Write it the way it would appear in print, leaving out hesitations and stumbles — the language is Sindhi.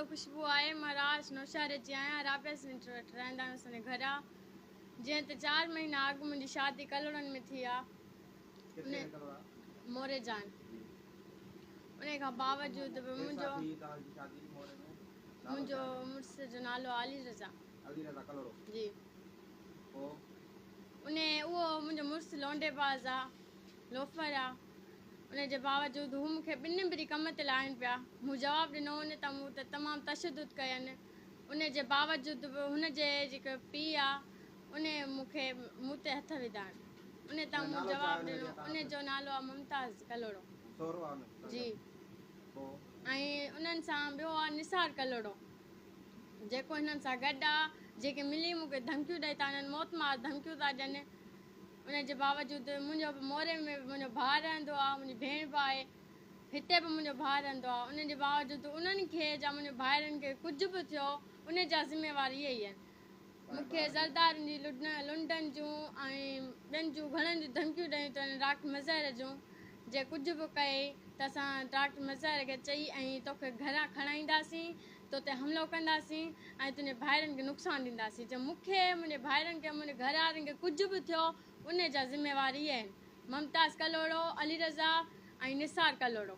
نالو خوشبو آهي مان راش نوشهري جي آهيان رابيا سينٽر وٽ رهندا آهيون اسان جي گهر آ جيئن ته چار مهينا اڳ منهنجي شادي ڪلهوڙن ۾ ٿي آ ان موري جان ان کان باوجود به منهنجو منهنجو مڙس جو نالو علي رضا جي ان اهو منهنجو مڙس لونڊي باز آ لوفر آ ان جي باوجود هو مون کي ٻن بري ڪم تي لائين پيا. مون جواب ڏنو ان ته مون تي تمام تشدد ڪين. ان جي باوجود به هن جي جيڪو پيء آ ان مون کي مون تي هٿ وڌا آهن. ان تان مون جواب ڏنو ان جو نالو آ ممتاز ڪلهوڙو جي ۽ انهن سان ٻيو آ نثار ڪلهوڙو جيڪو هنن سان گڏ آ جيڪي ملي مون کي ڌمڪيون ڏئي ٿا انهن موت مار ڌمڪيون ٿا ڏين. ان جي باوجود منهنجو به موري ۾ به منهنجو ڀاء رهندو آ منهنجي ڀيڻ به آهي هتي به منهنجو ڀاء رهندو آ ان جي باوجود انهن کي جا منهنجي ڀائرن کي ڪجهه به ٿيو ان جا ذميوار اهي ئي آهن مون کي زردارين جي لنڊن جون ۽ ٻين جون گهڻن جون ڌمڪيون ڏنيون اٿن ڊاڪٽر مظهر جون جي ڪجهه به ڪئي ته اسان ڊاڪٽر مظهر کي چئي ۽ توکي گهران کڻائينداسين تو تي حملو ڪنداسين ۽ تنهنجي ڀائرن کي نقصان ڏينداسين. جي مون کي، منهنجي ڀائرن کي، منهنجي گهر وارن کي ڪجهه به ٿيو، انهي جا ذميوار اهي آهن، ممتاز ڪلهوڙو، علي رضا ۽ نثار ڪلهوڙو.